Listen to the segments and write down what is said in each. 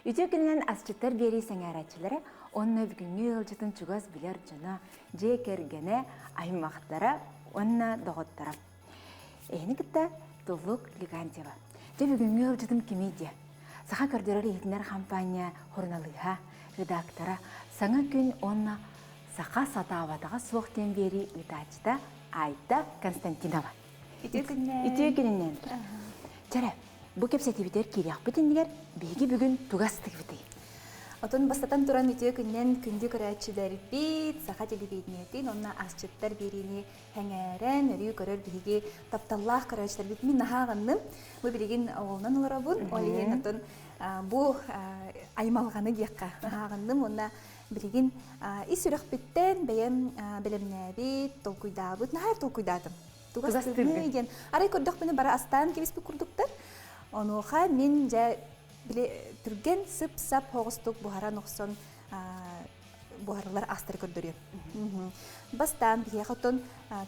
Үтүө күнүнэн асчыттар биэрии сэҥээрээччилэрэ уонна бүгүҥҥү ыалдьытын чугас билэр дьоно, дьиэ кэргэнэ, аймахтара уонна доҕотторо. Эһини кытта Туллук Легантьева. Дьэ бүгүҥҥү ыалдьытым кимий диэ? Саха көрдөрөр-иһитиннэр хампаанньа суруналыыһа, редактора, Саҥа күн уонна Саха сатаабатаҕа суох диэн биэрии ыытааччыта Айта Константинова. Үтүө күннэн. Үтүө күнүнэн. Чэрэ, бу кэпсэтиибитигэр киириэхпит иннигэр биһиги бүгүн тугас тыгыбытый? Отон бастатан туран үтүө күннэн күндү көрөөччүлэрбит, саха телевидениетин уонна асчыттар биэриини сэҥээрэн, өрүү көрөр биһиги тапталлаах көрөөччүлэрбит мин наһаа аҕынным. Бу билигин оҕолонон олоробун. Ол иһин отон бу аймалҕаны диэххэ наһаа аҕынным уонна билигин ис сүрэхпиттэн бэйэм бэлэмнээбит, толкуйдаабыт, наһаа өр толкуйдаатым. Тугас тыыныы диэн. Арай көрдөхпүнэ бары астаан кэбиспит курдуктар. Онуоха мин дьэ били түргэн сып-сап хоҕустук буһаран охсон буһарылар астары көрдөрүөм. Бастаан биһиэхэ оттон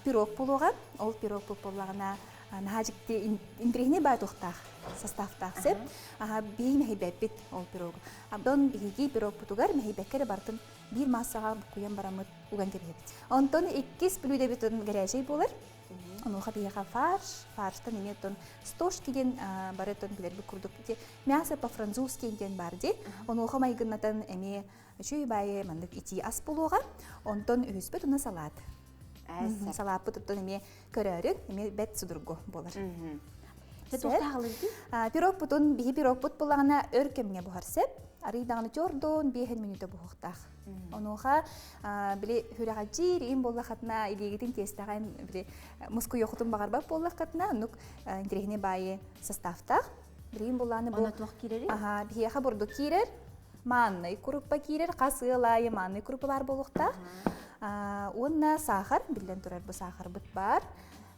пирог буолуоҕа. Ол пирог буоллаҕына наһаа дьикти интэриэһинэй баай туохтаах составтаах сөп. Биһиги мэһийбэппит ол пирогу. Онтон биһиги пирогпутугар мэһийбэккэ эрэ барытын биир маассаҕа буккуйан бараммыт уган кэбиһэбит. Онтон иккис бүлүүдэбит горячай буолар. Онуоха биһиэхэ фарш, фарштан эмиэ оттон стошки диэн бары оттон билэрбит курдук мясо по-французски диэн баар дии. Онуоха майгыннатан эмиэ үчүгэй баайы маннык итии ас буолуоҕа. Онтон үһүспүт уна салаат. Салааппыт оттон эмиэ көрөөрү, эмиэ бэт судургу буолар. Пирогпутун биһи пирогпут буллаҕына өр кэмҥэ буһар сөп. Арый даҕаны чордуун биэһин мүнүүтэ буһуохтаах. Онуоха били хүрэҕэлдьиир им буоллаххытына илиигитин тиэстэҕин били мускуйуохутун баҕарбат буоллаххытына оннук интэриэһинэй баайы составтаах. Билигин буллааны бу Онно туох киирэрий? Аха, биһиэхэ бурдук киирэр, мааннай куруппа киирэр, хас ыал аайы мааннай куруппа баар буолуохтаах. Уонна саахар, биллэн турар бу саахарбыт баар.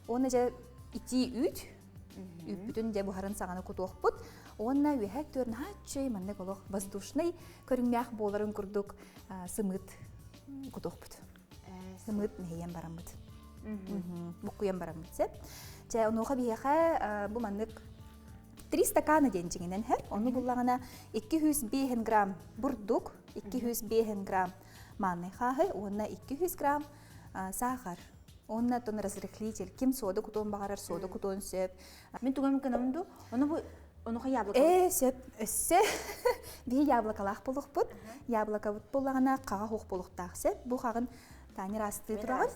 Уонна дьэ итии үүт, үүппүтүн дьэ буһарын саҕана кутуохпут. Уонна үөһэ өттүгэр наһаа үчүгэй маннык олох воздушный көрүҥнээх буоларын курдук сымыыт кутуохпут. Сымыыт мэһийэн бараммыт. Буккуйан бараммыт сөп. Чэ, онуоха биһиэхэ бу маннык 3 стакана диэн дьиҥинэн һэр. Ону буллаҕына 205 грамм бурдук, 205 грамм мааннай хааһы уонна 200 грамм саахар. Уонна оттон разрыхлитель. Ким сода кутуон баҕарар, сода кутуон сөп. Мин тугам гынабын дуу? Ону бу онуха яблоко. Ээ, сөп. Өссө биһи яблокалаах буолуохпут. Яблокабыт буоллаҕына хаҕа хуох буолуохтаах сөп. Бу хаҕын Таня ыраастыы тураҕын.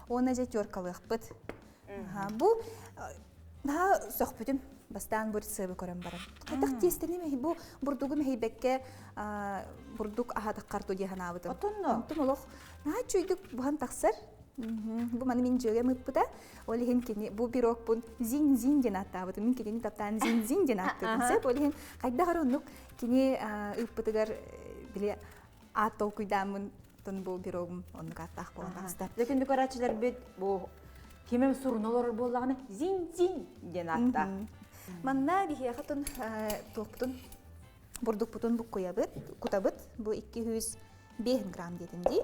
Уонна дьэ теркалыахпыт. Бу наһаа сөхпүтүм. Бастаан бу рецебы көрөн баран. Хайдах тиэстэни мэһи бу бурдугу мэһийбэккэ бурдук аһатаххар ту дии санаабытым. Отонно. Онтум олох наһаа үчүгэйдик буһан тахсар. Бу маны мин дьүөгэм ыыппыта. Ол иһин кини бу пирогпун зин-зин диэн ааттаабытым. Мин кинини таптаан зин-зин диэн ааттыыбын. Сөп. Ол иһин хайдах эрэ оннук кини ыыппытыгар били аат толкуйдааммын тон бу пирогум оннук ааттаах буолан таҕыста. Дьэ күндү көрөөччүлэрбит бу кимим суруна олорор буоллаҕына зин-зин диэн ааттаах. Манна биһиэхэ тун туохпутун бурдукпутун буккуйабыт, кутабыт. Бу 205 грамм диэтим дии.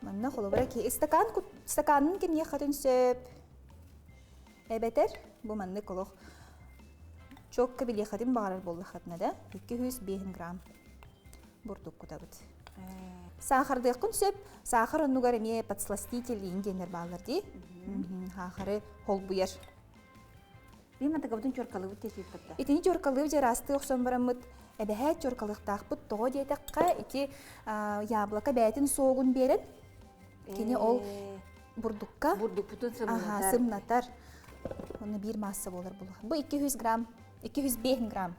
Манна холобура ки стакан стаканын кимиэхэтин сөп. Эбэтэр бу маннык олох чокка билиэхэтин баҕарар буоллаххытына да 205 грамм бурдук кутабыт. Саахардыаххын сөп. Саахар оннугар эмиэ подсластитель диэннэр бааллар дии. Саахары холбуйар. Биир мантыкабытын чуоркалыыбыт диэсииппит да. Итини чуоркалыып дьараастыы охсон бараммыт эбэһээт чуоркалыахтаахпыт тоҕо диэтэххэ ити яблоко бэйэтин суогун биэрэн кини ол бурдукка бурдукпутун сымнатар. сымнатар. Онно биир маасса буолар булуха. Бу 200 грамм, 205 грамм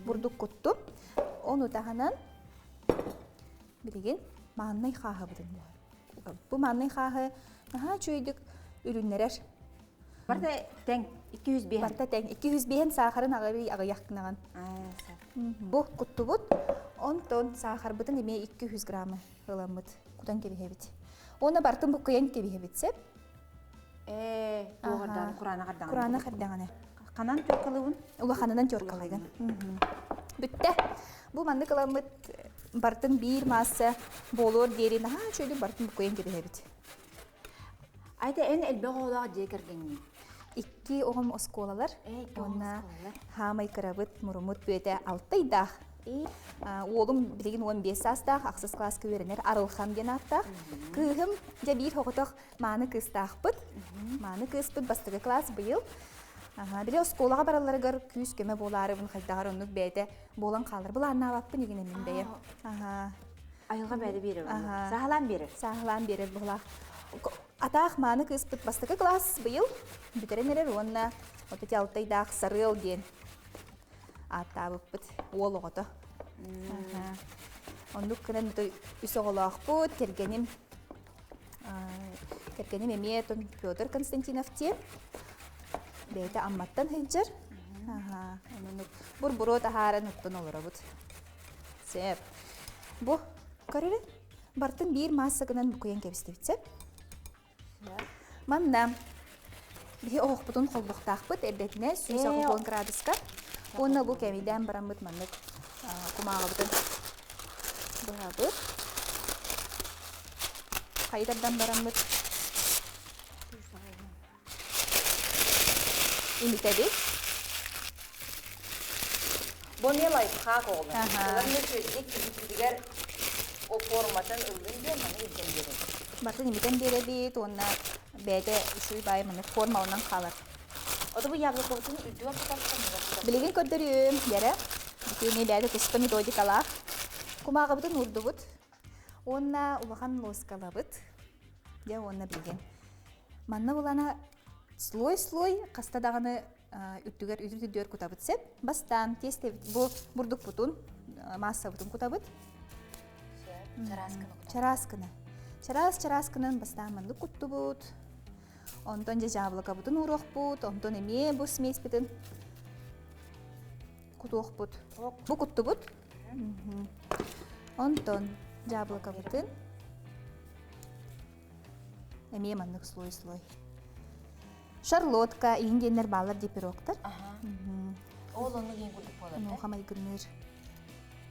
бурдук куттум. Ону таһынан билигин мааннай хааһыбытын буһар. Бу мааннай хааһы наһаа үчүгэйдик үлүннэрэр. Барта тэҥ 205. Барта тэҥ 205 саахарын аҕыйах гынаҕын. Бу куттубут. Онтон саахарбытын эмиэ 200 граммы ыламмыт кутан кэбиһэбит. Уонна бартын буккуйан кэбиһэбит сеп. Ээ, туоҕардаан кураанах эрдэҕинэ. Кураанах эрдэҕинэ. Ханан теркалыыбын? Улаханынан теркалыгын. Бүттэ. Бу маннык ыламмыт бартын биир маасса буолуор диэри наһаа үчүгэйдик бартын буккуйан кэбиһэбит. Айта эн элбэх оҕолоох дьиэ кэргэҥҥин. Икки оҕом оскуолалар. Уонна хаамай кырабыт, мурумут бүөтэ алтайдаах. Уолум билигин 15 саастаах, ахсыс кылааска үөрэнэр Арылхан диэн ааттаах. Кыыһым дьэ биир соҕотох мааны кыыстаахпыт. Мааны кыыспыт бастакы кылаас быйыл. Били оскуолаҕа баралларыгар күүс-көмө буолаарыбын хайдаҕар оннук бэйэтэ буолан хаалар. Былааннаабаппын игин эмин бэйэм. Айылҕа бэйэтэ биэрэр. Сааһылаан биэрэр. Сааһылаан биэрэр быһылаах. Атаах мааны кыыспыт бастакы кылаас быйыл бүтэрэн эрэр уонна вот эти алтайдаах Сарыал диэн ааттаабыппыт уол оҕото. Оннук гынан үс оҕолоохпут, кэргэним кэргэним эмиэ Петр Константинов диэн бэйэтэ Амматтан сылдьар. Оннук бур-буруо таһааран оттон олоробут. Сөп. Бу көрөрү бартын биир маассагынан букуйан кэбистибит сөп. Манна биһи оһохпутун холбохтаахпыт эрдэтинэ 180 градуска. Уонна бу кэмийдээн бараммыт маннык кумааҕыбытын быһабыт. Хайдардан бараммыт имитэбит. Бу эмиэ лайфхак оҕолор. Ылар мүчүөддик киһитигэр о форматын ыллын диэн маны илдьэн биэрэбит. Бартын имитэн биэрэбит уонна бэйэтэ үчүгэй баайы маннык формаланан хаалар. Ото бу яблокобутун үрдүгэр кутарсан Билигин көрдөрүөм, Яра. Итини бэйэтэ туспа методикалаах. Кумааҕыбытын уурдубут. Уонна улахан лоскалабыт. Дьэ уонна билигин. Манна булана слой-слой хаста даҕаны үрдүгэр үтү үрдүгэр кутабыт сеп. Бастаан тиэстэбит бу бурдукпутун маассабытын кутабыт. Чарааскыны. Чараас чарааскынан бастаан маннык куттубут. Онтон дьэ дьаабылыкабытын ууруохпут, онтон эмиэ бу смеспитин кутуохпут. Бу куттубут. Онтон дьаабылыкабытын эмиэ маннык слой-слой. Шарлотка, иин диэннэр бааллар дии пирогтар. Ол ону диэн курдук буолар. Онуоха майгынныыр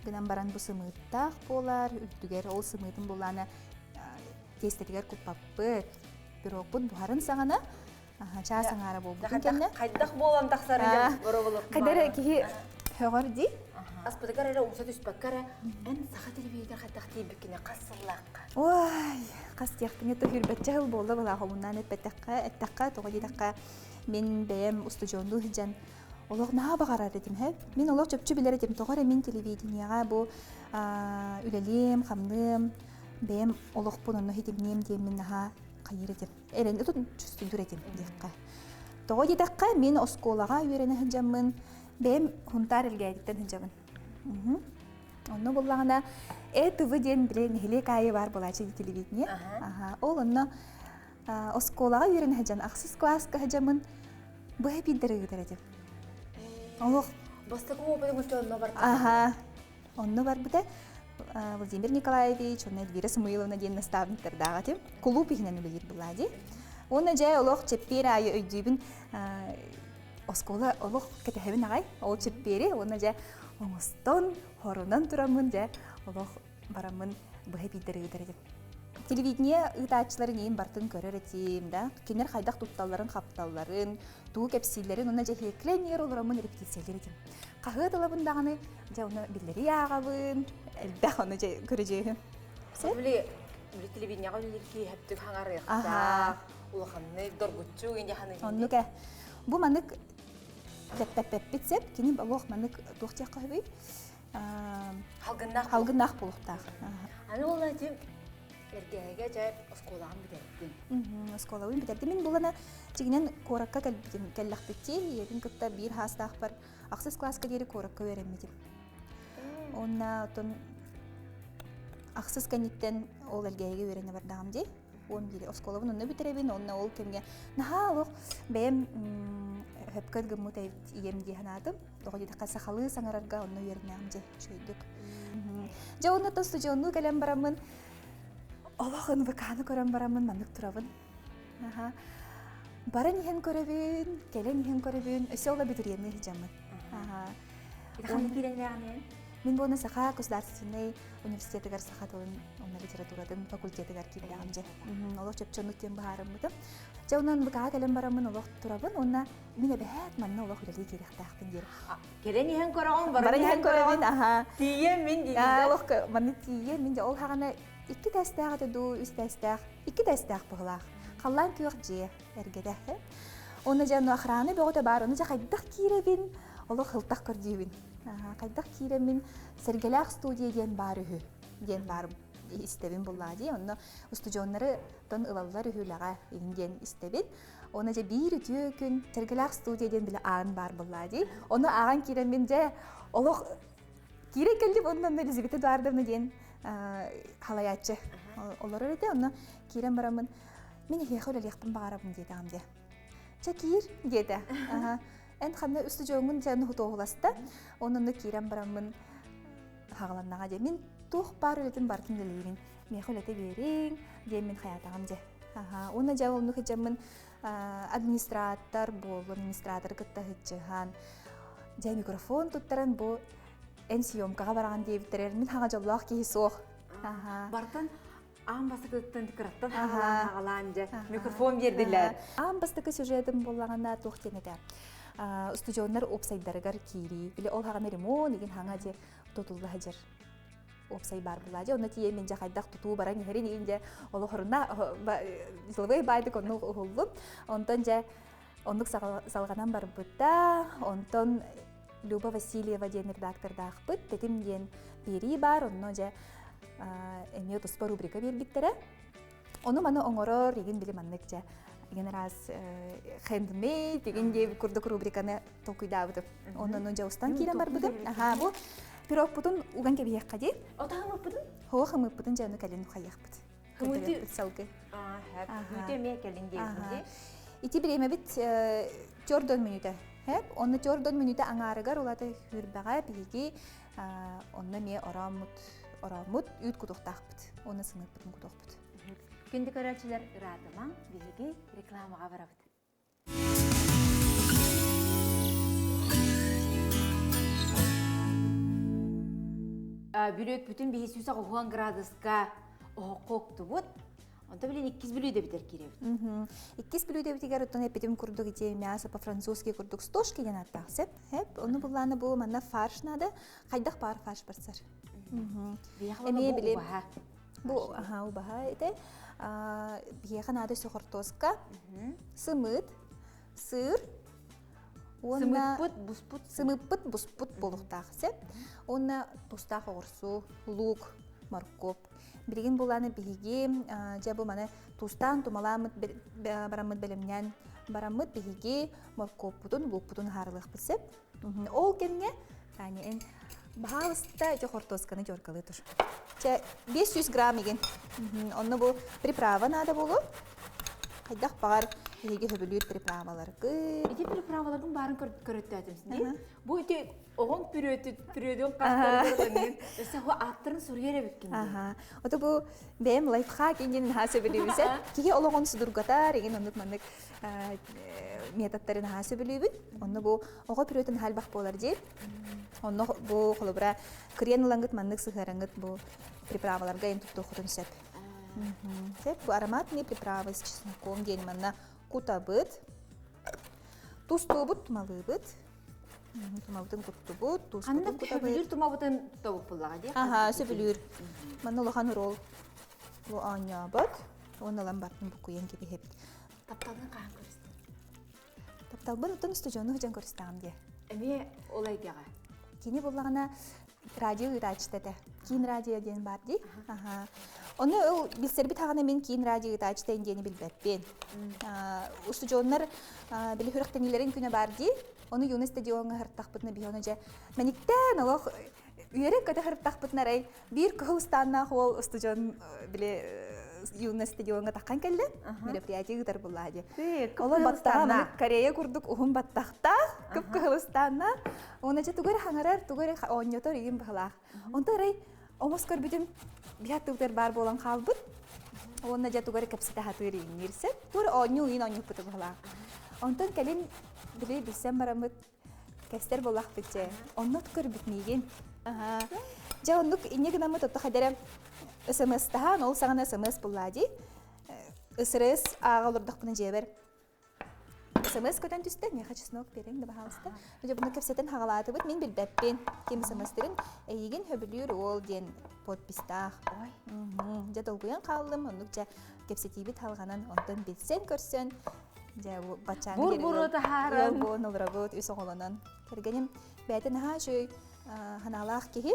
гынан баран бу сымыыттаах буолар, үрдүгэр ол сымыытын булаана тиэстэтигэр куппаппыт. Пирогпут буһарын саҕана чаас аҥаара буолбутун кэннэ хайдах буолан тахсар Хайдара киһи һөҕөр дии. Аспытыгар эрэ умса түспэккэ эрэ эн саха телевизорыгар хайдах тиийбиккинэ хас сыллаахха? Ой, хас диэхпиҥэ түһүрбэччэ сыл буолла былаах омуннаан эппэтэххэ, эттэххэ, тоҕо диэтэххэ, мин бэйэм устудьуоннуу сылдьан олох наһаа баҕарар этим һэ. Мин олох чопчу билэр этим, тоҕо эрэ мин телевидениеҕа бу үлэлиэм, хамныам, бэйэм олохпун онно хитимниэм диэммин наһаа хайыыр этим. Эрэн отут чувствуйдуур этим диэххэ. Тоҕо диэтэххэ, мин оскуолаҕа үөрэнэ сылдьаммын, бэйэм Хунтаар Элгээдиттэн сылдьабын. Онно буллаҕына ЭТВ диэн били нэһилиэк аайы баар буолааччы телевидение. Ол онно оскуолаҕа үөрэнэ сылдьан ахсыс кылааска сылдьаммын быһа биирдэр ыытар этим. Олох Бастакы опытым онно барбыта. Аха. Онно барбыта. Владимир Николаевич, онно Эльвира Самуиловна диэн наставниктардаах этим. Кулууп иһинэн үлэлиир буолаа дии. Уонна дьэ олох чэппиэр аайы өйдүүбүн оскуола олох кэтэһэбин аҕай ол чэппиэри уонна дьэ оҥостон хорунан тураммын дьэ олох бараммын быһа биирдэр ыытар этим телевидение ыытааччыларын иин бартын көрөр этим да кинилэр хайдах тутталларын хапталларын тугу кэпсииллэрин уонна дьэ иһиэклэниэр олороммун репетициялыыр этим хаһыат ылабын даҕаны дьэ ону биллэрии ааҕабын элбэх ону дьэ көрүдьүөһүм Били телевидениеҕа үлэлиир киһи хэптик хаҥарыахтаах улаханнык доргуччу инде ханыгын Оннук ээ. Бу маннык тэппэппэппит сеп, кини олох маннык туох диэххэ сөбүй? Халгыннаах халгыннаах буолуохтаах. Аны ол этим эргээгэ дьэ оскуолаҕын бүтэрдин. Оскуолабын бүтэрдим. Мин булана чигинэн куоракка кэлбитим. Кэллэхпитти, ийэбин кытта биир хаастаахпар ахсыс кылааска диэри куоракка үөрэммитим. Уонна отон ахсыс кэнниттэн ол Элгээйигэ үөрэнэ бардаҕым дии. 11 оскуолабын онно бүтэрэбин, онно ол кэмҥэ наһаа олох бэйэм хөпкө гыммыт ийэм дии санаатым. Тоҕо диэтэххэ сахалыы саҥарарга онно үөрэнэҕим дьэ үчүгэйдик. Дьэ онно тостудьуоннуу кэлэн бараммын олох НВК-ны көрөн бараммын маннык турабын. Аха. Баран иһэн көрөбүн, кэлэн иһэн көрөбүн, өссө ол абитуриенныы сылдьаммын. Аха. Ханна киирэн иһэҕин? Мин буона Саха государственнай университетыгар саха тылын уонна литературатын факультетыгар киирдэҕим дьэ. Олох чөпчөннүк диэн быһаарыммытым. Дьэ онон ВК кэлэн бараммын олох турабын уонна мин эбэһээт манна олох үлэлии киириэхтээхпин диир. Кэлэн иһэн көрөҕүн, баран иһэн көрөбүн, аха. Тиийэн мин диир. Олох манна тиийэн мин дьэ ол хаҕана икки тээстээх этэ дуу, үс тээстээх, икки тээстээх быһылаах. Халлаан күөх дьиэ эргэтэ. Онно дьэ охрана бөҕөтө баар, ону дьэ хайдах киирэбин, олох хылтах көрдүүбүн. Хайдах киирэммин Сэргэлээх студия диэн баар үһү диэн баар истэбин буллаа дии. Онно устудьуоннары тон ылаллар үһүлэҕэ иһин диэн истэбин. Онно дьэ биир үтүө күн Сэргэлээх студия диэн бile аан баар буллаа дии. Ону ааҕан киирэммин дьэ олох киирэн кэллим онно онно Елизавета Эдуардовна диэн халайааччы олорор этэ. Онно киирэн бараммын мин эһиэхэ үлэлиэхпин баҕарабын диэтэҕим дии. Чэ киир диэтэ. Эн ханна устудьуоҥҥун дьэ туоһуласта. Онно киирэн бараммын хаҕаланнаҕа дии. Мин туох баар үлэтин барытын үлэлиибин. Миэхэ үлэтэ биэриҥ диэн мин хайаатаҕым дьэ. Уонна дьэ оннук сылдьаммын администратор буоллум, администраторы кытта сылдьыһан дьэ микрофон туттаран бу эн съемкаҕа бараҕын диэбиттэрэр мин хаҥа дьоллоох киһи суох. Бартан аан бастакыттан кыраттан хаҕалаан дьэ микрофон биэрдилэр. Аан бастакы сюжетым буоллаҕына туох диэн этэ. Устудьуоннар уопсайдарыгар киирии. Или ол хаҕана ремонт игин хаҥа дьэ тутулла сылдьар уопсай баар буолла дьэ онно тиийэн мин дьэ хайдах тутуу баран иһэрин иин дьэ олохоруна деловой баайдык онну уһуллум. Онтон дьэ оннук салҕанан барбыта. Онтон Люба Васильева диэн редактордаахпыт. Тэтим диэн биэрии баар. Онно дьэ эмиэ туспа рубрика биэрбиттэрэ. Ону маны оҥорор, игин били маннык дьэ игин араас handmade игин диэбит курдук рубриканы толкуйдаабытым. Онно дьэ устан киирэн барбытым. Аха, бу пирогпутун уган кэбиһиэххэ дии. Отаһымыппытын? Хоҕо хымыппытын дьэ ону кэлин хайыахпыт. Хымыты салгы. Үүтэ эмиэ кэлин диэбит Ити бириэмэбит төрдөн мүнүүтэ. Онно төрдөн мүнүүтэ аҥаарыгар улата хүрбэҕэ биһиги онно эмиэ орооммут орооммут үүт кутуохтаахпыт. Уонна сымыыппытын кутуохпут. Күндү көрөөччүлэр ыраатымаҥ, биһиги рекламаҕа барабыт. Бүрүөкпүтүн биһи 190 градуска оһоххо уктубут. Онто билин иккис бүлүүдэбитэр киирэбит. Иккис бүлүүдэбитигэр оттон эппитим курдук ити мясо по-французски курдук стошки диэн ааттаах сеп. Хеп, ону буллааны бу манна фарш надо. Хайдах баар фарш барсар. Эмиэ били бу аха убаһа ите. Биһиэхэ наада сохортуоска, сымыыт, сыр, уонна сымыыппыт буспут сымыыппыт буспут буолуохтаах сеп. Уонна тустаах оҕурсу, лук, моркуоп. Билигин буланы биһиги дьэ бу маны тустаан тумалааммыт бараммыт бэлэмнээн бараммыт биһиги моркуоппутун, луукпутун ыһаарылыахпыт сөп. Ол кэмҥэ Таня эн баһаалыста ити хортуосканы дьоркалыы тур. Чэ 500 грамм игин. Онно бу приправа наада буолуо. Хайдах баҕар биһиги хөбүлүүр приправаларгы. Ити приправаларгын баарын көрөттөөтүм дии. Бу ити оҕоҥ пүрүөтү пүрүөдүн хастаргын өссө бу ааттарын суруйар эбиккин дии. Ото бу бэйэм лайфхак иҥин наһаа сөбүлүүбүсэ. Киһи олоҕун судургатар, игин оннук маннык методтарын наһаа сөбүлүүбүн. Онно бу оҕо пүрүөтүн наһаа элбэх буолар дии. Онно бу холобура кырыйан ылаҥҥыт маннык сыһыараҥҥыт бу приправаларга эн туттуоххутун сөп. Сөп бу ароматные приправы с чесноком диэн манна кутабыт. Тустуубут, тумалыыбыт. Тумабытын куттубут, туспутун кутабыт. Сөбүлүүр тумабытын туттабыт дии. Аха, сөбүлүүр. Манна улахан рол бу оонньообот. Уонна ылан бартын буккуйан кэбиһэбит. Тапталгын хаһан көрүстүҥ? Тапталбын оттон устудьуону сылдьан көрүстэҕим дии. Эмиэ ол эйгэҕэ? Кини буллаҕына радио ыытааччыта этэ. Киин радио диэн баар дии. Аха. Ону ол билсэрбит хаҕана мин киин радио ыытааччыта диэни билбэппин. Устудьуоннар били сүрэхтэниилэрин күнэ баар дии. Ону юный стадиоҥҥа сырыттахпытына биһи ону дьэ мэниктээн олох үөрэ-көтө сырыттахпытына арай биир кыһыл ыстааннаах уол устудьуон били юный стадиоҥҥа таххан кэллэ мероприятие ыытар буллаа дии. Олор баттаҕа Корея курдук уһун баттахтаах, кып-кыһыл ыстааннаах. Уонна дьэ тугу эрэ хаҥарар, тугу эрэ оонньотор игин быһылаах. Онто арай омос көрбүтүм биһат тыбытыгар баар буолан хаалбыт. Уонна дьэ тугу эрэ кэпсэтэ сатыыр иҥниир сөп. Тугу эрэ оонньуу иин оонньуппута быһылаах. Онтон кэлин били билсэн бараммыт кэстэр буоллахпыт дьэ. Онно көрбүт миигин. Дьэ оннук инньэ гынаммыт отто хадэрэ СМС-таһаан, ол саҕана СМС буллаа дии. СРС ааҕа олордохпуна дьиэбэр СМС көтөн түстэ, миэхэ чеснок биэриҥ да баһаалыста. Дьэ буну кэпсэтэн хаҕалаатыбыт, мин билбэппин. Ким СМС-тырын эйигин хөбүлүүр уол диэн подпистаах. Ой. Дьэ долгуйан хааллым, оннук дьэ кэпсэтиибит халҕанан, онтон билсэн көрсөн, дьэ баччааҥҥы Бур-буру таһааран. ыал буолан олоробут, үс оҕолонон. Кэргэним бэйэтэ наһаа үчүгэй ханаалаах киһи.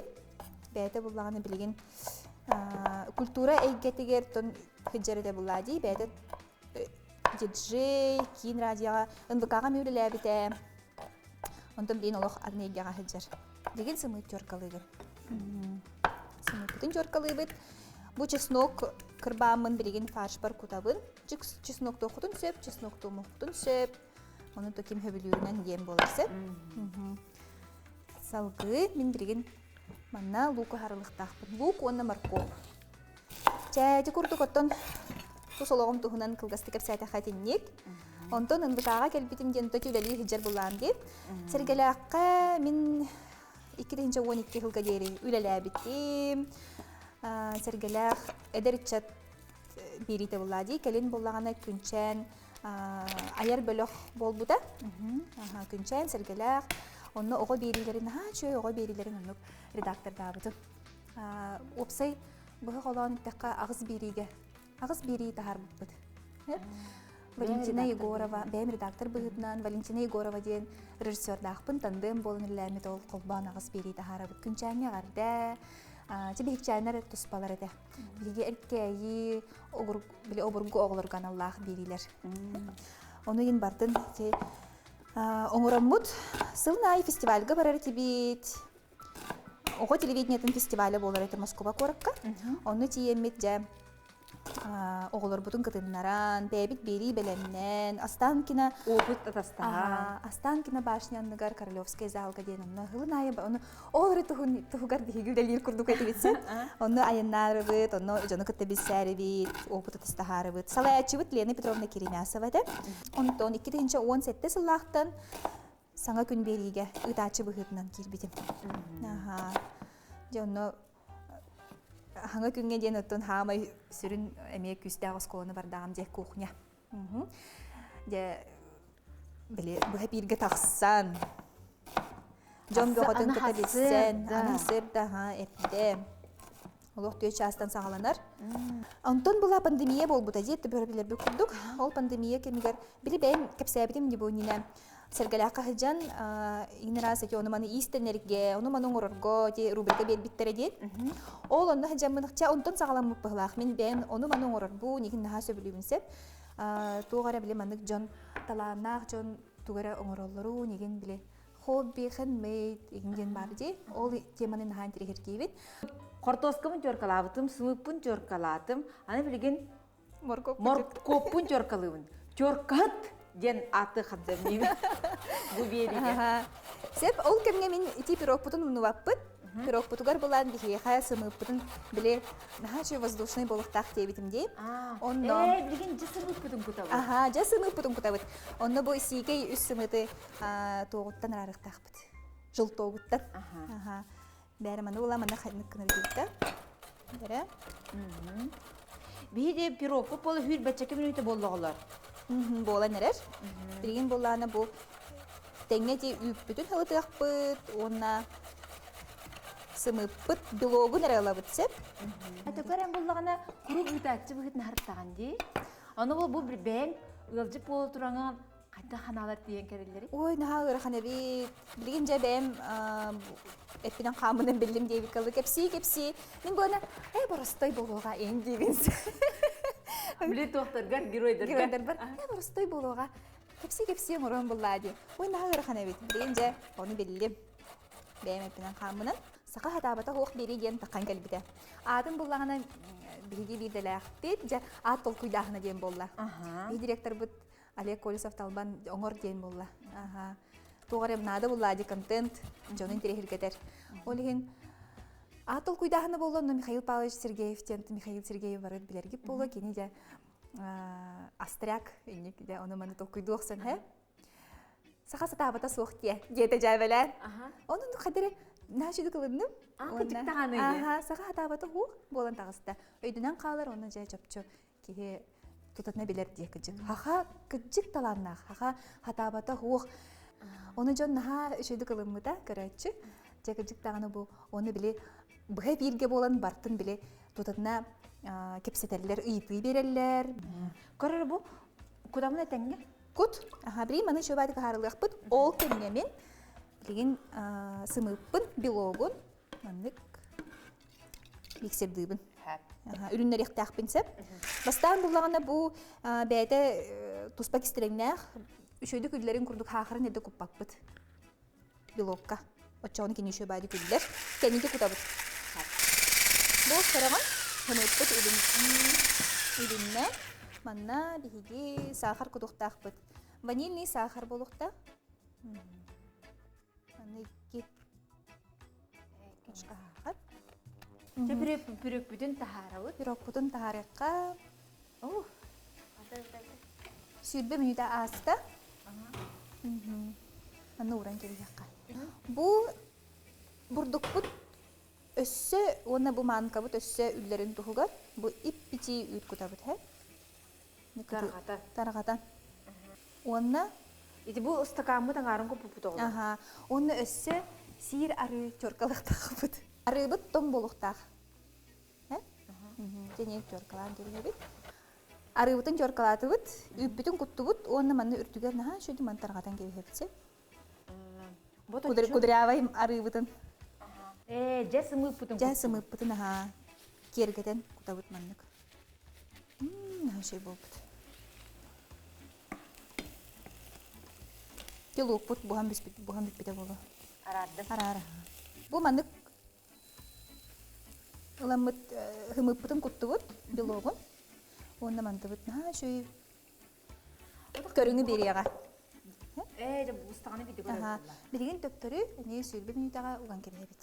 Бэйэтэ буллаҕына билигин культура эйгэтигэр тон сылдьар этэ буллаа дии. Бэйэтэ диджей, киин радиоҕа НВК-ҕа үлэлээбитэ. Онтон билигин олох атын эйгэҕэ сылдьар. Билигин сымыыт теркалыыбын. Сымыыппытын теркалыыбыт. Бу чеснок кырбааммын билигин фаршпар кутабын. Чеснок туоххутун сөп, чеснок туомоххутун сөп. Ону то ким хөбүлүүрүнэн диэн буолар сөп. Салгыы мин билигин манна луук аһарылыктаахпын. Луук уонна морковь. Чэ, ити курдук оттон тус олоҕум туһунан кылгастык кэпсээтэххэ итинник. Онтон НВК-ҕа кэлбитим диэн тута үлэлии сылдьар булаам диэн. Сэргэлээххэ мин 2012 сылга диэри үлэлээбитим. Сэргэлээх эдэр ыччат биэриитэ буллаа дии. Кэлин буллаҕына Күнчээн айар бөлөх буолбута. Күнчээн, Сэргэлээх. Онно оҕо биэриилэрин, наһаа үчүгэй оҕо биэриилэрин оннук редактордаабытым. Уопсай быһа холоон эттэххэ аҕыс биэриигэ аҕыс биэрии таһаарбыппыт. Валентина Егорова, бэйэм редактор быһыытынан Валентина Егорова диэн режиссердаахпын, тандем буолан үлэлээммит ол холбоон аҕыс биэрии таһаарабыт. Күнчээҥҥэ эҕэрдэ, ти биһикчээннэр туспалар этэ. Биһиги эркээйи, били обургу оҕолорго аналлаах биэриилэр. Ону иһин бартын оҥороммут сыл аайы фестивальга барар этибит. Оҕо телевидениетын фестиваля буолар этэ Москва куоракка. Онно тиийэммит дьэ оҕолорбутун кытыннаран, бэйэбит биэрии бэлэмнээн, Останкино опыт атастаһан Останкино башня анныгар Королевскай залга диэн онно ыһылын аайы ону ол эрэ туһугар биһиги үлэлиир курдук этибит Онно айаннаарыбыт, онно дьону кытта билсээрибит, опыт атастаһаарыбыт. Салайааччыбыт Лена Петровна Киримясова этэ. Онтон 2017 сыллаахтан саҥа күн биэриигэ ыытааччы быһыытынан киирбитим. Аха. Дьэ онно хаҥа күҥҥэ диэн оттон хаамай сүрүн эмиэ күүстээх оскуоланы бардаҕым дьэ кухня. Дьэ били быһа бииргэ тахсан дьон бөҕөтүн кытта билсэн аны сыр да эппитэ Олох түө чаастан саҕаланар. Онтон була пандемия буолбута диэт билэрбит курдук. Ол пандемия кэмигэр били бэйэм кэпсээбитим дии бу иннинэ сэргэлээххэ сылдьан иҥин араас эти ону-маны иистэнэргэ, ону-маны оҥорорго ити рубрика биэрбиттэрэ диэн. Ол онно сылдьаммын чэ онтон саҕаламмыт быһылаах. Мин бэйэм ону-маны оҥорорбун игин наһаа сөбүлүүбүн сөп. Туох эрэ били маннык дьон талааннаах дьон тугу эрэ оҥороллорун игин били хобби, handmade игин диэн баар дии. Ол теманы наһаа интириэһиргиибит. Хортуоскабын теркалаабытым, сымыыппын теркалаатым. Аны билигин моркуоппун теркалыыбын. Теркаһыт диэн ааты хадзамниибин. Бу биэриигэ. Сеп, ол кэмҥэ мин ити пирогпутун умнубаппыт. Пирогпутугар булан биһиэхэ сымыыппытын били наһаа үчүгэй воздушный буолуохтаах диэбитим дии. Онно Ээ, билигин дьэ сымыыппытын кутабыт. Аха, дьэ сымыыппытын кутабыт. Онно бу сиикэй үс сымыыты туоҕуттан араарыахтаахпыт. Желтогуттан. Аха. Бээрэ маны була манна ханнык гынар диэбитэ. Бэрэ. Биһи де пирогку пола хүүр баччака мүнүүтэ буоллоҕолор. Буолан эрэр. Билигин буоллаана бу тэҥҥэ ти үүппүтүн ылытыахпыт уонна сымыыппыт белогун эрэ ылабыт сеп. Төкөрөн буллаҕына курук ыытааччы быһыт наһарттаҕан дии. Аны бу бэйэҥ ыалдьыт буола тураҥан Хайдах ханаалар тиийэн кэлэллэрий? Ой, наһаа ыарахан эбит. Билигин дьэ бэйэм эппинэн хааммынан биллим диэбиккэ кэпсии-кэпсии. Мин буолана, ээ боростой буолуоҕа эн диибин. Били туохтаргар, геройдаргар. Геройдарбар, ээ боростой буолуоҕа. Кэпсии-кэпсии оҥорон буллаа дии. Ой, наһаа ыарахан эбит. Билигин дьэ ону биллим. Бэйэм эппинэн хааммынан. Саха хатаабата суох биэрии диэн таххан кэлбитэ. Аатын буллаҕына биһиги биирдэлээхпит, дьэ аат толкуйдааһына диэн буолла. Биһи директорбыт Олег Колесов Талбан оҥор диэн буолла. Аха. Туох эрэ наада булла ди контент дьону интэриэһиргэтэр. Ол иһин аат толкуйдааһына буолла, но Михаил Павлович Сергеев диэн Михаил Сергеев барыт билэргит буолла, кини дьэ астряк инник дьэ ону маны толкуйдуохсан хэ. Саха сатаабата суох диэ, диэтэ дьээбэлээн. Онон хадары Наһаа кылынным. Кыдьыктаҕаны. Аха, саха хатаабата хуох буолан таҕыста. Өйдөнөн хаалар онно дьэ чопчу киһи тутатына билэр дии кыдьык. Хаха кыдьык талааннаах, хаха хатаабата хуох. Ону дьон наһаа үчүгүйдүк ылыммыта көрөөччү. Дьэ кыдьык даҕаны бу ону били быһа бииргэ буолан бартын били тутатына кэпсэтэллэр, ыйытыы биэрэллэр. Көрөр бу кудамын этэҥҥэ? Кут. Аха, билигин маны үчүгэй хаһаарылыахпыт. Ол кэмҥэ мин билигин сымыыппын, белогун маннык миксердыыбын. Үрүннэриэхтээхпин сөп. Бастаан буллаҕына бу бэйэтэ туспа кистэлэҥнээх үчүгэйдик үллэрин курдук хаахырын эрдэ куппаппыт. Белокка. Оччоҕуна кини үчүгэй баайдык үллэр. Кэнники кутабыт. Бу көрөҕүн, хымыыппыт үлүннэ. Манна биһиги саахар кутуохтаахпыт. Ванильный саахар буолуохтаах. Манна икки Саахар. Дьэ пүрүөкпүтүн таһаарабыт. Пирогпутун таһаарыахха. 20 мүнүүтэ ааста. Манна ууран кэбиһиэххэ. Бу бурдукпут өссө уонна бу маанкабыт өссө үллэрин туһугар бу ип-итии үүт кутабыт һэ. Тарҕата. Тарҕата. Уонна Ити бу ыстакааммыт аҥаарын куппуппут оҕолор. Аха. Уонна өссө сиир арыы теркалыахтаахпыт. Арыыбыт тоҥ буолуохтаах. Дьэниэ теркалаан кэбиһэбит. Арыыбытын теркалаатыбыт, үүппүтүн куттубут уонна манна үрдүгэр наһаа үчүгэй маны тарҕатан кэбиһэбит сеп. Кудрявай арыыбытын. Ээ, дьэ сымыыппытын Дьэ сымыыппытын аһаа киэргэтэн кутабыт маннык. Наһаа үчүгэй буолбут. Луукпут буһан бүспүт, буһан бүппүтэ буолуо. Араардым. Араара. Бу маннык ыламмыт хымыыппытын куттубут белогун. Уонна мантыбыт наһаа үчүгэй көрүҥү биэриэҕэ. Ээ, дьэ бустаҕына биирдэ көрөр Билигин төптөрү эмиэ 20 мүнүүтэҕэ уган кэбиһэбит.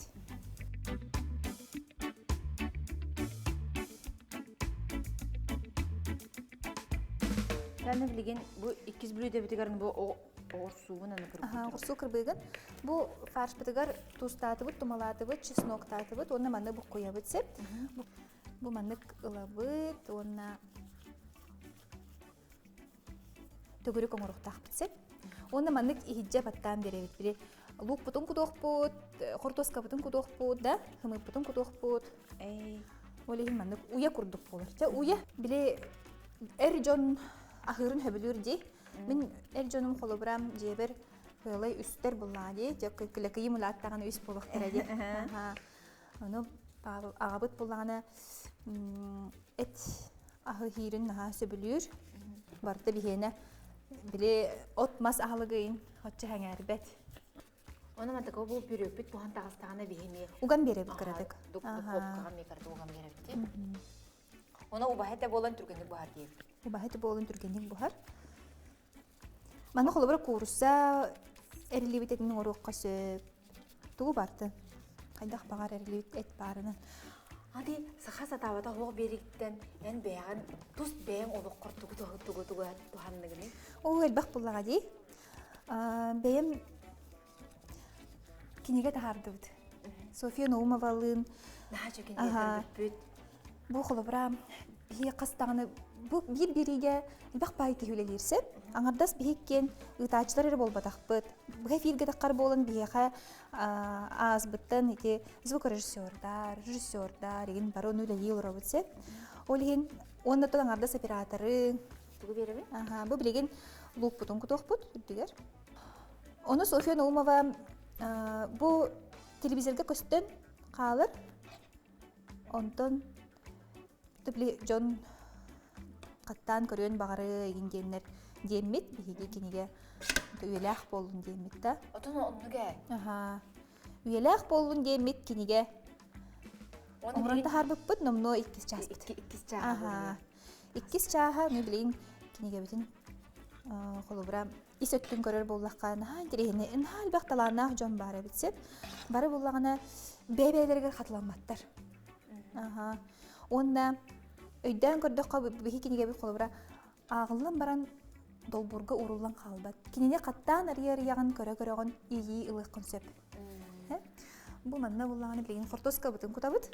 Аны билигин бу иккис бүлүүдэбитигэр бу оҕурсуубун аны кырбыытын. Оҕурсуу кырбыыгын. Бу фаршпытыгар туустаатыбыт, тумалаатыбыт, чесноктаатыбыт уонна манны буккуйабыт сеп. Бу маннык ылабыт уонна төгүрүк оҥоруохтаахпыт сеп. Уонна маннык иһирдьэ баттаан биэрэбит. Били луукпутун кутуохпут, хортуоскабытын кутуохпут, да, хымыыппытын кутуохпут. Ол иһин маннык уйа курдук буолар. Чэ, уйа били эр дьон аһыырын сөбүлүүр дии. Мин эр дьонум холобура дьиэбэр ыалай үстэр буллаа дии. Дьэ кылакыйым улааттаҕына үс буолуохтара дии. Ону аҕабыт буллаҕына эт аһы иһиирин наһаа сөбүлүүр. Барыта биһиэнэ били от-мас аһылыгыйын оччо сэҥээрбэт. Оны мантака бу пүрүөппүт буһан таҕыстаҕына биһини уган биэрэбит кыратык. Духовкаҕа эмиэ кыратык уган биэрэбит дии. Оны убаһа этэ буолан түргэнник буһар диэбит. Убаһа этэ буолан түргэнник буһар. Манна холобура куурусса эриллибит этин оҥоруохха сөп. Тугу барты? Хайдах баҕар эриллибит эт баарынан. Ати саха сатаабата оһох биэрииттэн эн бэйэҕин тус бэйэҥ олоххор тугу тугу тугу туһанныгыный? Ол элбэх буллаҕа дии. Бэйэм кинигэ таһаардыбыт. Софья Наумовалыын Наһаа кинигэ көрбүппүт. Бу холобура биһи хас даҕаны бу биир биэриигэ элбэх баай киһи үлэлиир сөп. Аҥардас биһи иккиэн ыытааччылар эрэ буолбатахпыт. Быһа эфиргэ таххар буолан биһиэхэ ааспыттан ити звукорежиссердар, режиссердар игин бары ону үлэлии олоробут сөп. Ол иһин уонна оттон аҥардас операторы Тугу биэрэбин? Аха, бу билигин луукпутун кутуохпут үрдүгэр. Ону Софья Наумова бу телевизорга көстөн хаалар. Онтон били дьон хаттаан көрүөн баҕары игин диэннэр диэммит биһиги кинигэ үйэлээх буоллун диэммит да. Отон оннук ээ. Аха. Үйэлээх буоллун диэммит кинигэ оҥорон таһаарбыппыт номнуо иккис чааспыт. Иккис чааһа. Иккис чааһа, ну билигин кинигэбитин холобура ис өттүн көрөр буоллахха наһаа интэриэһинэй, наһаа элбэх талааннаах дьон баар эбит сөп. Бары буллаҕына бэйэ-бэйэлэригэр хатыламматтар. Аха. Уонна өйдөөн көрдөххө биһи кинигэбит холобура ааҕыллан баран долбуурга ууруллан хаалбат. Кинини хаттаан арыйа-арыйаҕын көрө-көрөҕүн иэйии ылыаххын сөп. Бу манна буллаҕына билигин хортуоскабытын кутабыт.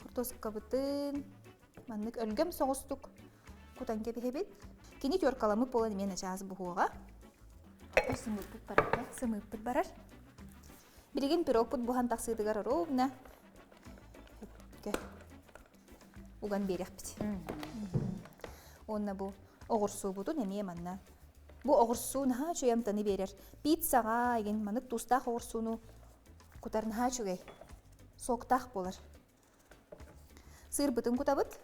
Хортуоскабытын маннык өлгөм соҕустук кутан кэбиһэбит. Кини теркаламмыт буолан эмиэ начаас буһуоҕа. Сымыыппыт барар. Сымыыппыт барар. Билигин пирогпут буһан тахсыытыгар ровно уган биэриэхпит. Уонна бу оҕурсуубутун эмиэ манна. Бу оҕурсуу наһаа үчүгэй амтаны биэрэр. Пиццаҕа игин манык туустаах оҕурсууну кутар наһаа үчүгэй. Соктаах буолар. Сыырбытын кутабыт.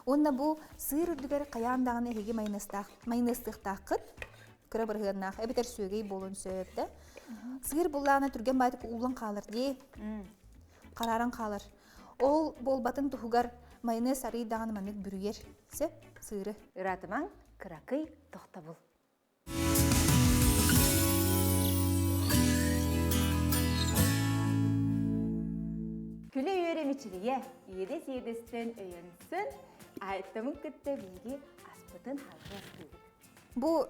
Уонна бу сыыр үрдүгэр хайаан даҕаны эһиги майонезтаах майонезтыахтааххыт. Кыра бырыһыаннаах эбэтэр сүөгэй буолуон сөп да. Сыыр буллаҕына түргэн баайтык ууллан хаалар дии. Харааран хаалар. Ол буолбатын туһугар майонез арый даҕаны маннык бүрүйэр. Сөп сыыры. Ыраатымаҥ, кыракый тохтобул. Күлэ-үөрэ мичилийэ, иэдэс иэдэстэн өйөнсөн, айттамын кытта биһиги аспытын халҕыы астыыбыт. Бу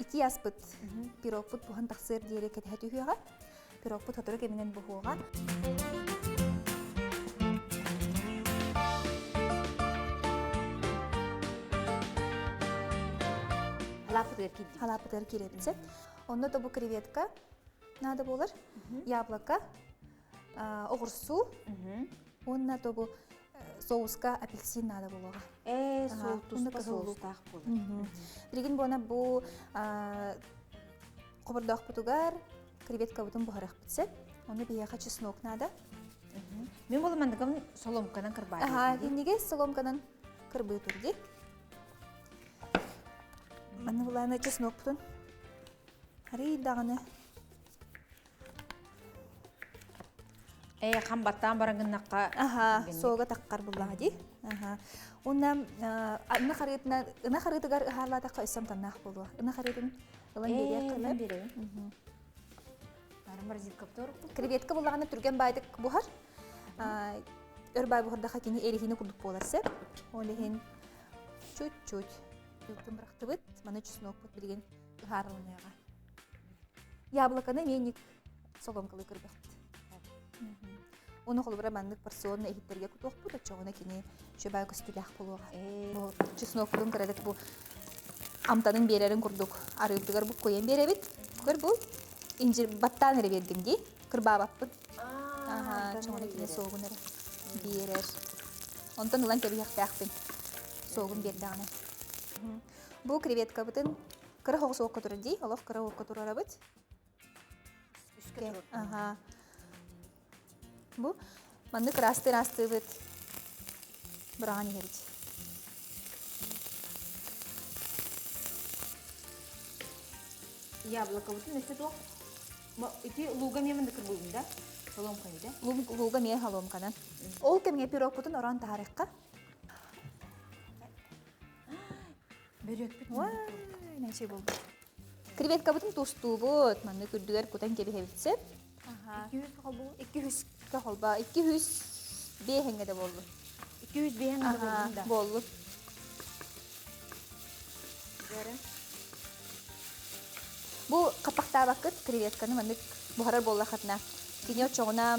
ити аспыт пирогпут буһан тахсыар диэри кэтэһэ түһүөҕэ. Пирогпут сотору кэминэн буһуоҕа. Халааппытыгар киирдибит. Халааппытыгар киирэбит сөп. Онно да бу креветка надо буолар. Яблоко, оҕурсуу уонна то бу соуска апельсин надо буолуоҕа. Ээ, сол туспа соустаах буолар. Билигин буона бу хобордоохпутугар креветкабытын буһарыахпыт сөп. Ону биһиэхэ чеснок надо. Мин буолу мандыгым соломканан кырбаатым. Аха, инниге соломканан кырбыы турди. Манны булаана чеснокпутун арый даҕаны Ээ, хам баттаан баран гыннахха Аха, суога таххар буллаҕа дии. Аха. Уонна ына харыытынан ына харыытыгар ыһаалаатахха өссө амтаннаах буолуо. Ына харыытын ылан биэриэх Ылан биэрэбин. Бары морозилкаптар. Креветка буллаҕына түргэн баайдык буһар. Өр баай буһардаха кини эриһини курдук буолар сөп. Ол иһин чуть-чуть Үтүн бырахтыбыт. Маны чеснокпут билигин ыһаарыланыаҕа. Яблоканы эмиэ соломкалыы көрбөхпүт. Уну холобура маннык порционно иһиттэргэ кутуохпут, оччоҕуна кини үчүгэй көстүүлээх буолуоҕа. Бу чеснокпутун кыратык бу амтанын биэрэрин курдук арыытыгар буккуйан биэрэбит. Көр бу инжир баттаан эрэ биэрдим дии. Кырбаабаппын. Аха, чоҕуна кини суогун эрэ биэрэр. Онтон ылан кэбиһиэхтээхпин. Суогун биэрдэҕинэ. Бу креветкабытын кыра соҕус уокка турар дии, олох кыра уокка турарабыт. Ага. Бу маннык ыраастыы-ыраастыыбыт быраҕан иһэбит. Яблокобутун өссө туох? Ити лууга эмиэ маннык кырбыыбын да? Соломканы да? Лууга эмиэ соломканан. Ол кэмҥэ пирогпутун ороон таһаарыахха. Бөрүөкпүт Нәче булбут. Креветкабытын тустуубут. Маннык үрдүгэр кутан кэбиһэбит сөп. 200 холбуу. 200 холба. 200 биэһэҥҥэ да буоллун. 200 биэһэҥҥэ да буоллун да. Буоллун. Бу хаппахтаабаккыт креветканы маннык буһарар буоллаххытына кини оччоҕуна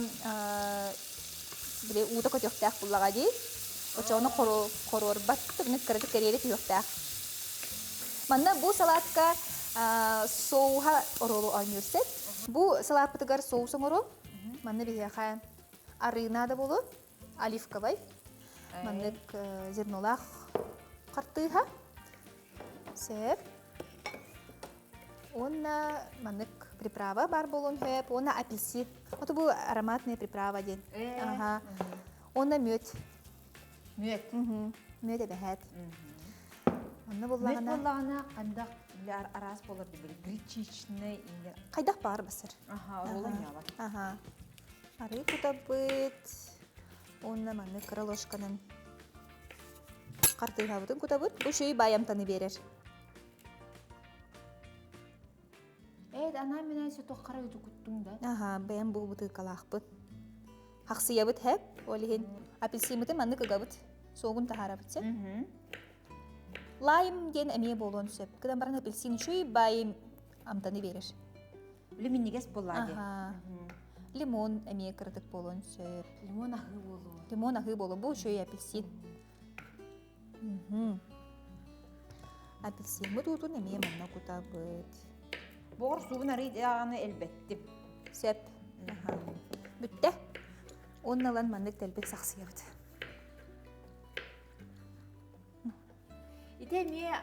били уута көтүөхтээх буллаҕа дии. Оччоҕуна хоруорбат тыбынык кыратык кэриэрэ түһүөхтээх. Манна бу салаатка соуһа оруолу оонньуур сөп. Бу салааппытыгар соус оҥору. Манна биһиэхэ арыы наада буолуо, оливковай. Маннык зернолаах хартыыһа. Сөп. Уонна маннык приправа баар буолуон сөп. Уонна апельсин. Ото бу ароматная приправа диэн. Ага. Уонна мүөт. Мүөт. Мүөт эбэһээт. Онно Мүөт буллаҕына буоллаҕына хандах араас болар били гречичный или хайдах баар басар. Аха, оруолун ньаабат. Аха. Арыы кутабыт. Уонна маннык кыра ложканан хартыыһабытын кутабыт. Бу үчүгэй баай амтаны биэрэр. Эт анаа минэ сотох хара үтү куттуҥ да. Аха, бэйэм бу бутыыкалаахпыт. Хахсыйабыт хэп, ол иһин апельсиммытын маннык ыгабыт, суогун таһаарабыт сөп. Лайм диэн эмиэ буолуон сөп. Кыдан баран апельсин үчүгэй баай амтаны биэрэр. Били минньигэс буоллаа дии. Лимон эмиэ кыратык буолуон сөп. Лимон аһыы буолуо. Лимон аһыы буолуо. Бу үчүгэй апельсин. Апельсиммыт уутун эмиэ манна кутабыт. Буор сугун арый даҕаны элбэттим. Сөп. Бүттэ. Уонна ылан маннык тэлбит сахсыйабыт. Ити эмиэ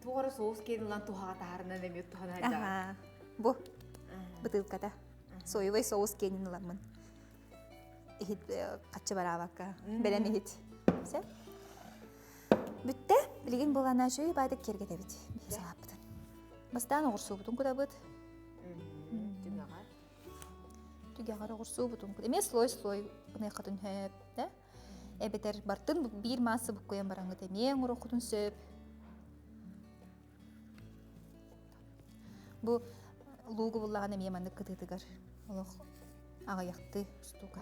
туох эрэ соус киэн ылан туһаҕа таһаарынан эмиэ туһана Бу бытыылката. Соевый соус киэнин ыламмын. Иһит хаччы бараабакка. Бэлэм иһит. Сөп. Бүттэ. Билигин буолана үчүгэй баайдык киэргэтэбит. Биһи салааппытын. Бастаан оҕурсуубутун кутабыт. Түгэҕэр. Түгэҕэр оҕурсуубутун кут. Эмиэ слой-слой гыныаххытын сөп, да? Эбэтэр бартын биир маасса буккуйан бараҥҥыт эмиэ оҥоруоххутун сөп. Бу луугу буллаҕына эмиэ маннык кытыытыгар олох аҕыйахтыы устууга.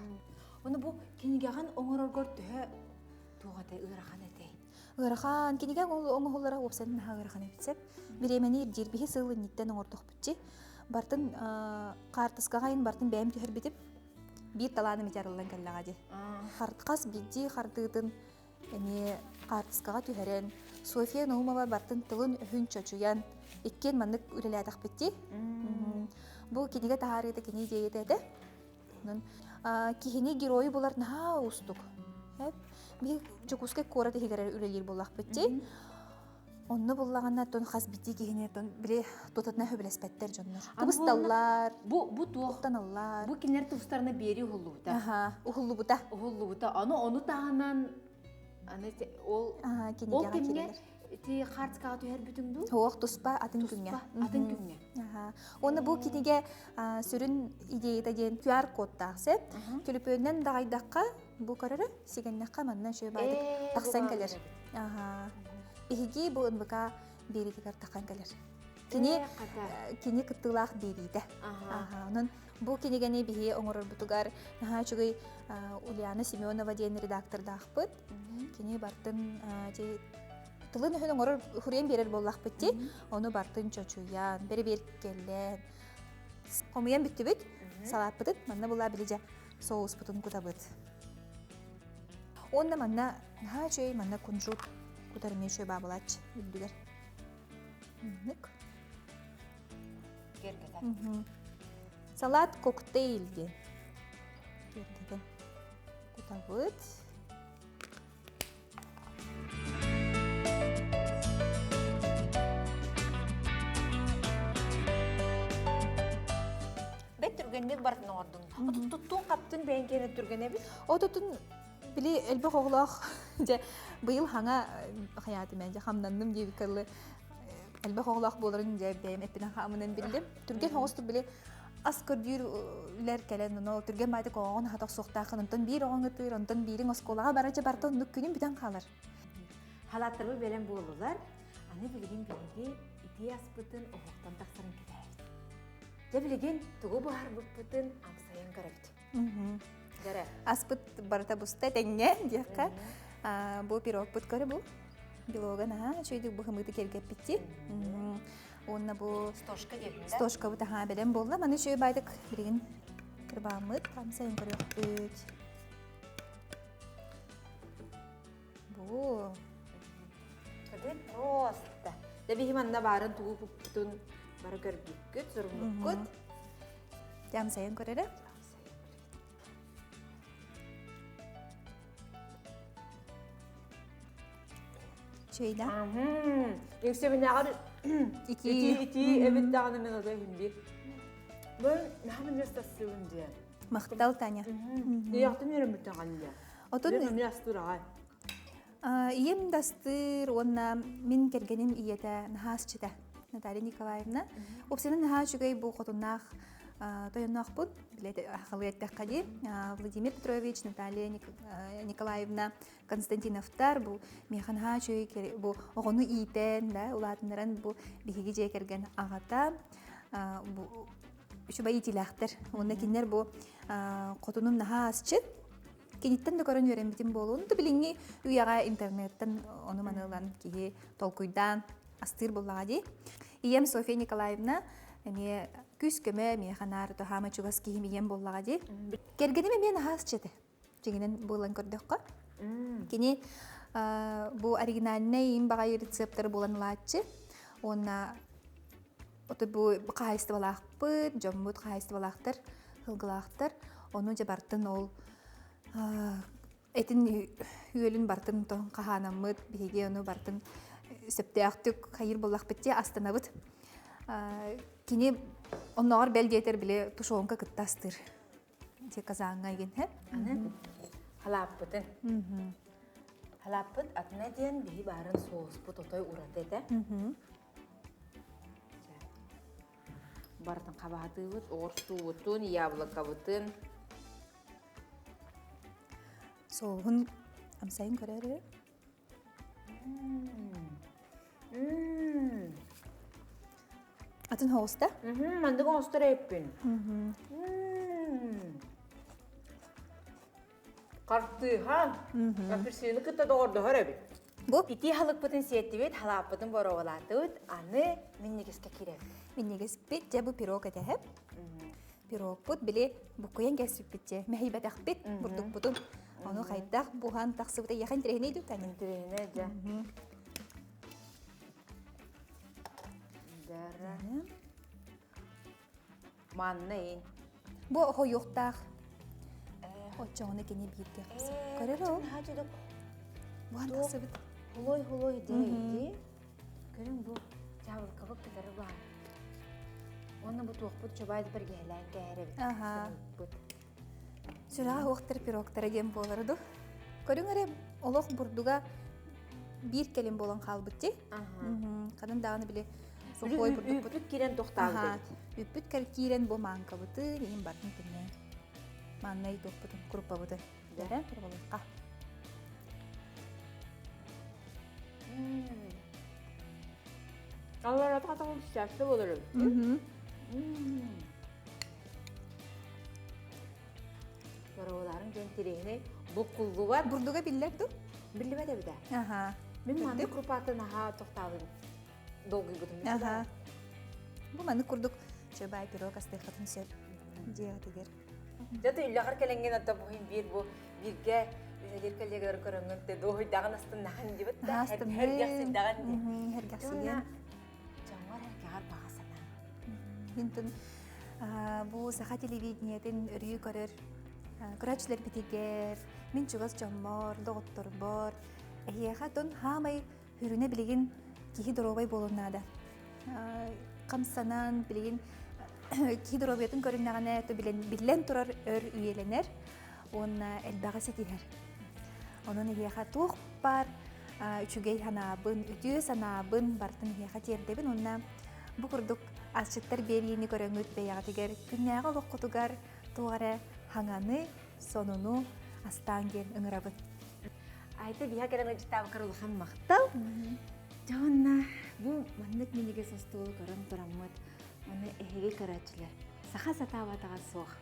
Ону бу кинигэҕин оҥороргор төһө туох этэй ыарахан этэй? Ыарахан кинигэ оҥоһуллара уопсайынан наһаа ыарахан эбит сөп. Бириэмэни ирдиир биһи сыл инниттэн оҥордохпутчи. Бартын хаартыскаҕа айын бартын бэйэм түһэрбитим. Биир талааным ити арыллан кэллэҕэ дии. Хас биирдии хардыытын эмиэ хаартыскаҕа түһэрэн, Софья Наумова бартын тылын-өһүн чочуйан, иккиэн маннык үлэлээтэхпит дии. Бу кинигэ таһаарыыта кини идиэйэтэ этэ. Онон киһини геройу булар наһаа уустук. Биһи Дьокуускай куорат иһигэр үлэлиир буоллахпыт дии. Онно буллаҕына тон хас битии киһини тон били тутатына сөбүлэспэттэр дьоннор. Кыбысталлар. Бу бу туох Куттаналлар. Бу кинилэр тустарына биэрии уһуллубута. Аха, уһуллубута. Уһуллубута. Аны ону таһынан аны ол ол кэмҥэ ити хаартыскаҕа түһэрбитиҥ дуу? Суох, туспа атын күҥҥэ. Атын күҥҥэ. Уонна бу кинигэ сүрүн идеята диэн QR-кодтаах сөп. Төлөпүөнүнэн даҕайдахха бу көрөрө сигэннэххэ манна үчүгэй баайдык тахсан кэлэр. Биһиги бу НВК биэриитигэр тахсан кэлэр. Кини кини кыттыылаах биэриитэ. Онон бу кинигэни биһи оҥорорбутугар наһаа үчүгэй Ульяна Семенова диэн редактордаахпыт. Кини бартын тылын өһүн оҥорор хуруйан биэрэр буоллахпыт дии. Ону бартын чочуйан, бэрэбиэркэлээн хомуйан бүттүбүт. Салааппытын манна була билидьэ соуспутун кутабыт. Уонна манна наһаа үчүгэй манна кунжут кутар эмиэ үчүгэй баабылааччы үрдүгэр. Маннык. Киэргэтэр. Салат коктейль диэн. Киэргэтэн кутабыт. Бэт түргэнник бартын оҥордуҥ. Туттуун хаптын бэйэн киэнэ түргэн эбит. Отутун били элбэх оҕолоох дьэ быйыл хаҥа хайаатым дьэ хамнанным диэбиккэ дылы элбэх оҕолоох буоларын дьэ бэйэм эппинэн хаамынан биллим. Түргэн соҕустук били ас көрдүүр үлэр кэлэн ону түргэн баайдык оҕоҕун аһата охсуохтааххын онтон биир оҕоҥ ытыыр онтон биириҥ оскуолаҕа бара дьэ барыта оннук күнүм бүтэн хаалар. Халааттарбыт бэлэм буоллулар. Аны билигин биһиги итии аспытын оһохтон тахсарын кэтэһэбит. Дьэ билигин тугу буһарбыппытын амсайан көрөбүт. Дьэрэ. Аспыт барыта буста тэҥҥэ диэххэ. Бу пирогпут көрө бу. Белога наһаа үчүгэйдик быһымыты кэргэппитти. Уонна бу стошка диэбин да? Стошкабыт аһаа бэлэм буолла. Маны үчүгэй баайдык билигин кырбааммыт амсайан көрүөхпүт. Бу Кыдык просто. Дэ биһи манна баарын тугу куппутун бары көрбүккүт, суруммуккут. Амсайан көрөрө. Чөйда. Үксэбинээҕэр ити ити эбит даҕаны мен ото иһимбит. Бу наһаа минньигэс тастыыбын дьэ. Махтал, Таня. Ийэхтэн үөрэммиттэн халлия. Отун Эмиэ астыыр аҕай. Ийэм дастыыр уонна мин кэргэним ийэтэ наһаа асчыта Наталья Николаевна. Уопсайынан наһаа үчүгэй бу хотуннаах тойонноохпут, халыы эттэххэ дии. Владимир Петрович, Наталья Николаевна Константиновтар бу миэхэ наһаа үчүгэй бу оҕону иитэн, да, улаатыннаран бу биһиги дьиэ кэргэн аҕата бу үчүгэй иитиилээхтэр. Уонна кинилэр бу хотунум наһаа асчыт, Киниттэн да көрөн үөрэммитим буолуо. Онто билиҥҥи үйэҕэ интернеттэн ону-маны ылан киһи толкуйдаан астыыр буоллаҕа дии. Ийэм Софья Николаевна эмиэ Күүс-көмө миэхэ наар хаама чугас киһим ийэм буоллаҕа дии. Кэргэним эмиэ наһаа асчыт. Дьиҥинэн буолан көрдөххө. Кини бу оригинальнай им баҕайы рецептары булан ылааччы. Уонна ото бу хаһаайыстыбалаахпыт, дьоммут хаһаайыстыбалаахтар, ылгылаахтар. Ону дьэ бартын ол этин үөлүн бартын хаһаанаммыт, биһиги ону бартын сөптөөхтүк хайыр буоллахпыт дии астанабыт. Кини оннооҕор бэл диэтэр били тушенка кытта астыыр. Ити казаҥҥа игин һэ. Аны халааппытын. Халааппыт атына диэн биһи баарын соуспут отой ураты этэ. Барытын хабаатыыбыт, оҕурсуубутун, яблокабытын. Соуһун амсайын көрөөрү. Атын хоҕуста? Мандык оҥостор эппин. Хартыыха апельсины кытта доҕордоһор эбит. Бу итии халыкпытын сиэттибит, халааппытын боруобалаатыбыт, аны минньигэскэ киирэбит. Минньигэспит, дьэ бу пирог этэһэ. Пирогпут били буккуйан кэлсиппит дьэ, мэһийбэтэхпит бурдукпутун. Ону хайдах буһан тахсыбыта эйиэхэ интэриэһинэй дуу Таня? Интэриэһинэй дьэ. Дара. Манна ин. Бу хойуохтаах. Оччоҕуна кини бииргэ хапсар. Көрөр ол. Буһан тахсыбыт. Хулой-хулой дии. Көрүҥ бу дьаабылыкабыт кытары баар. Уонна бу туохпут чобаайд бэргэһэлээн кээһэр эбит. Аха. Сүрэҕэ уохтар пирогтара диэн буолара ду. Көрүҥ эрэ олох бурдуга биир кэлин буолан хаалбыт дии. Ханан даҕаны били сухой бурдукпут. Үппүт киирэн тохтаабыт эбит. Үппүт киирэн бу мааҥкабытын, иин бартын тиннэ. Маннай туохпутун, куруппабытын. Дэрэ турбалыкка. Аллара татаҕын счастье болар эбит. Боруобалаарын дьон тириэһинэй буккуллубат. Бурдуга биллэр ду? Биллибэт эбит ээ. Аха. Мин маннык крупатын аһаа тохтаабын долгуйбутум. Аха. Бу маннык курдук чөбай пирог астыаххытын сөп дьиэҕитигэр. Дьэ үлэҕэр кэлэҥҥин ата буһун биир бу бииргэ үлэлиир коллегалар көрөҥҥүн те дуоһуйдаҕын астыннаҕын дибит да Астынным. Һэргэхсийдэҕин ди. Һэргэхсийэн. Дьоҥҥор эргэҕэр баҕа санаа. Интун бу саха телевидениетин өрүү көрөр көрөөччүлэрбитигэр, мин чугас дьоммор, доҕотторбор, эһиэхэ тун хаамай хүрүнэ билигин киһи доруобай буолуон наада. Хамсанан билигин киһи доруобуйатын көрүннэҕинэ то биллэн турар өр үйэлэнэр уонна элбэҕи ситиһэр. Онон эһиэхэ туох баар үчүгэй санаабын, үтүө санаабын барытын эһиэхэ тиэрдэбин уонна бу курдук асчыттар биэриини көрөҥҥүт бэйэҕитигэр күннээҕи олоххутугар туох эрэ хаҥаны, сонуну астаан диэн ыҥырабын. Айта биһа кэлэн ыдьытаабыкар улахан махтал. Дьонна бу маннык минигэс остуолу көрөн тураммыт, оны эһиги көрөөччүлэр саха сатаабатаҕа суох.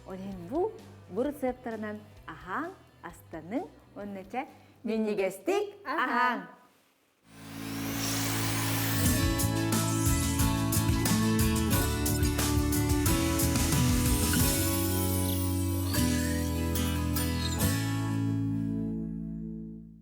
Ол иһин бу бу рецептарынан аһааҥ, астаныҥ, уонна чэ минньигэстик аһааҥ!